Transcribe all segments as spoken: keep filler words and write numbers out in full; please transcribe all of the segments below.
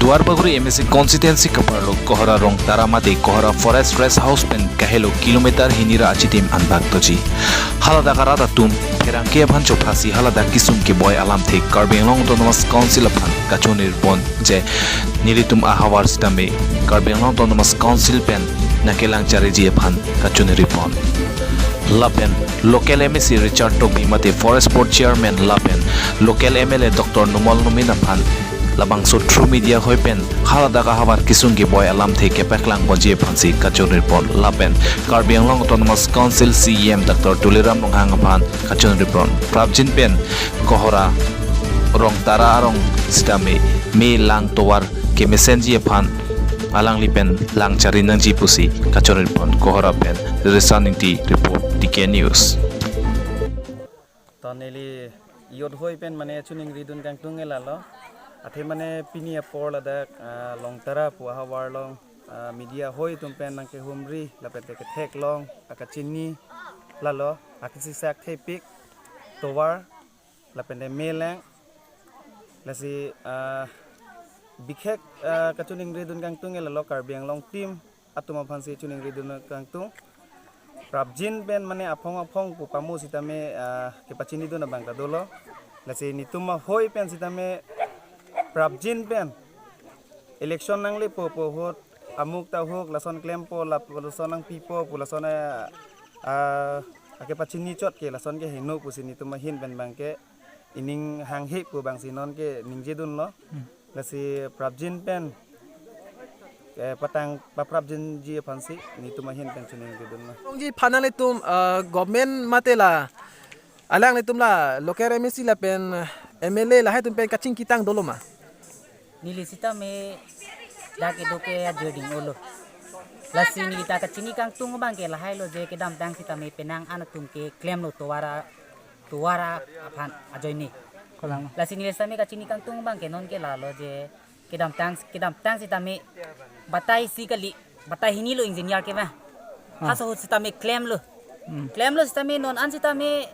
Duarbagori M A C constituency keparlo Kohora Rongtara mate Kohora Forest Rest House pen kahelo kilometer hini ra achitim anbak doji. Haladak arat atum pherangke aphan chophasi haladak kesung keboi alamthe Karbi Anglong Autonomous Council aphan kachonir pon je nelitum ahavar sitame Karbi Anglong Autonomous Council pen nangkelang chariji aphan kachonir pon. Lapen local M A C Richard Tokbi mate Forest Board Chairman lapen local M L A Doctor Numal Momin aphan labangso through media hoi pen haladak ahavar kesung keboi alamthe kepaklang ponji aphansi kachonir pon lapen Karbi Anglong Autonomous Council C E M Doctor Tuliram Ronghang aphan kachonir pon. Prapjin pen Kohora Rongtara arong sitame me lang tovar kemesenji aphan alangli pen lang chari nangji pusi kachonir pon. Kohora pen Resan Ingti report T K News. To neli iyot hoi pen mane choningri dun kangtung ke lalo. Athe mane pini apor ladak, ah, Longtara pu ahavar along, ah, media hoi atum pen nangkehumri lapen te ketheklong akachini lalo akisi sak thepik tovar lapen te me lang. Lasi, ah, bikhek, ah, kachoningri dun kangtung ke lalo Karbi Anglong team atum aphansi choningri dun kangtung. Prapjin pen mane aphong aphong pu pamu sitame, ah, kepachini dun abang ta dolo. Lasi netum ahoi pen sitame prapjin pen election nanglepo pu ahut amuk ta ahok lason klempo lap-, lason nangpipo pu lason, ah, ah, akepachini chot ke lason ke heno pusi netum ahin pen abang ke ining hanghe pu abangsi non ke ningje dunlo. Hmm. Lasi prapjin pen, eh, patang paprapjinji aphansi netum ahin pen choningri dunlo. Longji aphan nanglitum, eh, government mate la alanglitum la local M A C lapen M L A lahai atum pen kachingki tang dolo ma? Neli sitame dak kedo ke ajoiding olo. Lasi neli ta kachini kangtung abang ke lahai lo je kedamtang sitame penang an atum keklemlo tovar a, tovar aphan ajoine. Kolang. Lasi neli sitame kachini kangtung abang ke non ke lalo je kedamtang, kedamtang sitame batai isi kali, batai hini lo engineer ke ba. Ah. Haso ahut sitame klemlo. Hmm. Klemlo sitame non an sitame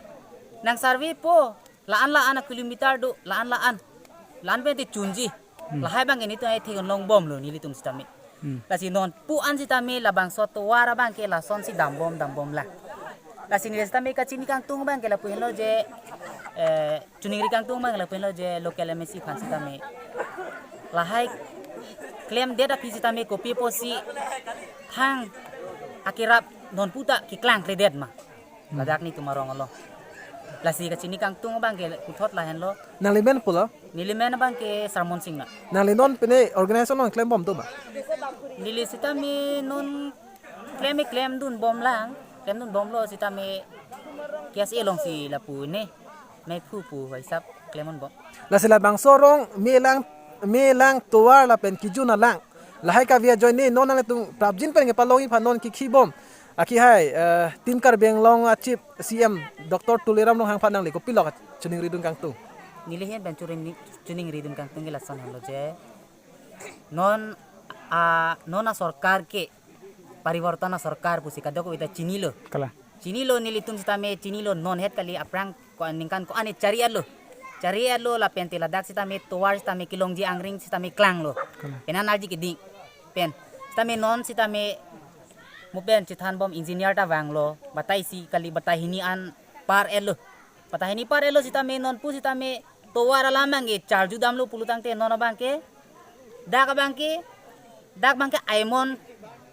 nang survey po la-an la-an a kilometer do, la-an la-an. La-an pen te chunji. Hmm. Lahai abang ke netum ai theklong bomlo nelitum sitame. Hmm. Lasi non pu an sitame labangso tovar abang ke lasonsi dambom dambom lang. Lasi neli sitame kachini kangtung abang ke lapu henlo je, eh, choningri kangtung abang ke lapu henlo je local M A C aphan sitame lahai klemdet aphi sitame kopi pusi thang akerap non pu ta keklangkledet ma. Hmm. Ladak netum arong along. Lasi kachini kangtung abang ke puthot lahenlo. Nangli men pulo? Neli men abang ke Sarmon Singnar. Nangli non pine organization along klem bom do ba? Neli sitame non klem klem dun bom lang, klem dun bomlo sitame K S A alongsi lapu ne. Mephu pu hisap klem un bom. Lasi labangso arong me lang, me lang tovar lapen kejun alang lahai kave ajoine non nanglitum prapjin pen kepalongji aphan non kekhi bom. Aki hai, eh, Team Karbi Anglong a Chief C M Doctor Tuliram Ronghang aphan nangli kopilo choningri dun kangtung? Neli ahin pen choningri, choningri dun kangtung ke lason henlo je non a, non a sorkar ke parivartan a sorkar pusi kadokave ta chinilo. Kalang. Chinilo nelitum sitame chinilo non het kali aphrang ko ningkan ko-an chari-etlo. Chari-etlo lapen te ladak sitame tovar sitame kelongji angring sitame klanglo. Kalang. Penang arji keding. Pen sitame non sitame mo pen chethan bom engineer ta vanglo. Batai isi kali batai hini an par-etlo. Batai hini par-etlo sitame non pu sitame tovar alam abang ke charju damlo pulo tangte non abang ke dak abang ke dak abang ke aimon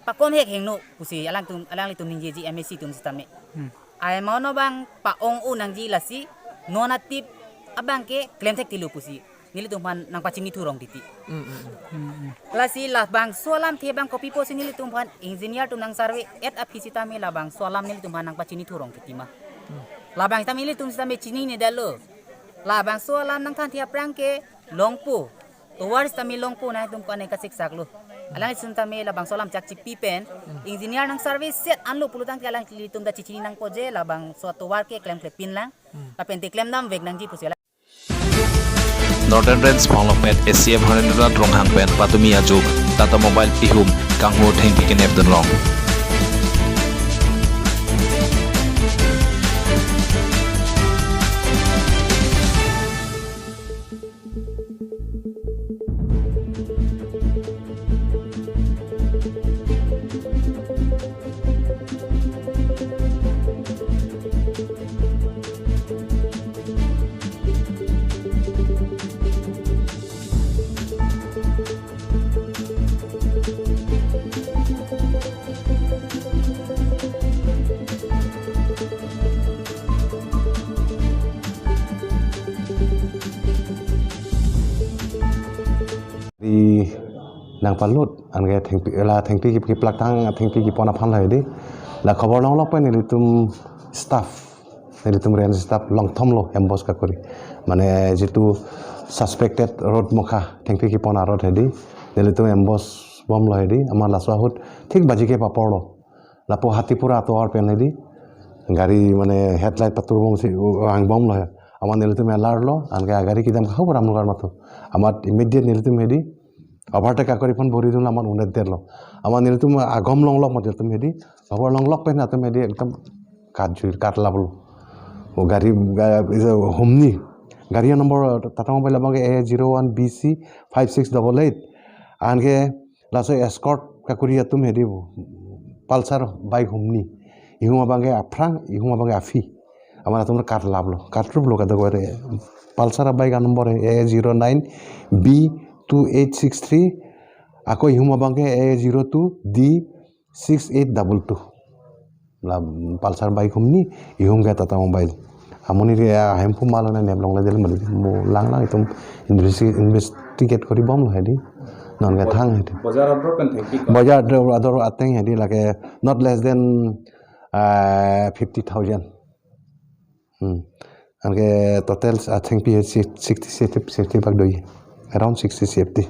pakom hek hengno pusi alangtum, alanglitum ningjeji M A C atum sitame. Hmm. Aimon abang pa-ong-o nangji lasi non atip abang ke klem thekthelo pusi nelitum aphan nangpachini thurong titi. Hmm, hmm, hmm. Hmm, hmm. Lasi labangso alamthe abang kopi pusi nelitum aphan engineer atum nang survey-et aphi sitame labangso alam nelitum aphan nangpachini thurong titi ma. Hmm. Labang sitame nelitum sitame chininedetlo. Labangso alam nangthanthe aphrang ke longpo. Tovar sitame longpo nangtum ko-an kasiksak lo. Alanglitum sitame labangso alam chak chipi pen engineer nang survey-et anlo pulo tangte alanglitum ta chichini nangpo je labangso tovar ke klemklepin lang. Hmm. Lapen te klem damvek nangji pusi alang. Northern Range Phonglokpet A C F Harendra Ronghang pen patumi ajuk Tata Mobile ihum kanghu thengpi kenep dunlong. Di nangpalut, anke thengpi, la thengpi ki, kiplak tang, thengpi kepon aphan lo hedi. La khobor longlok pen nelitum staff, nelitum range staff longthom lo ambush kakori. Mane jitu suspected road mokha, thengpi kepon arot hedi. Nelitum ambush bomlo hedi, amat laso ahut thik baji kep apor lo. Lapu Hatipura atovar pen hedi. Gari mane headlight patur bomsi, uh, vang bomlo he. Amat nelitum alert lo, anke agari kedam kahu ram lo kar matu. Amat immediate nelitum hedi. Overtake kakori aphan bori dun amat undet detlo. Amat nelitum agom longlok amat nelitum hedi. Khobor longlok pen atum hedi ekdom kat jui, kat laplo. O gari, ga-, is a Humni. Gari number Tata Mobile abang ke A zero one B C five six double eight. Anke laso escort kakori atum hedi bo. Pulsar bike Humni. Ihum abang ke aphrang, ihum abang ke aphi. Amat atum kat laplo. Kat ruplo kado kore. Pulsar bike number A zero nine B two eight six three. Ako ihum abang ke A zero two D six eight double two. La Pulsar bike Humni, ihum ke Tata Mobile. Amonit ke ahemphu malone nep longle del mali mo lang lang itum investi-, investigate kori bomlo hedi. Non ke thang hedi. Bojar ador pen thengpi ko? Bojar ador, ador ateng hedi lake not less than, uh, fifty thousand. Hmm. Anke total, uh, thengpi he si-, sixty, sixty, sixty bak do ye. Around sixty C F T.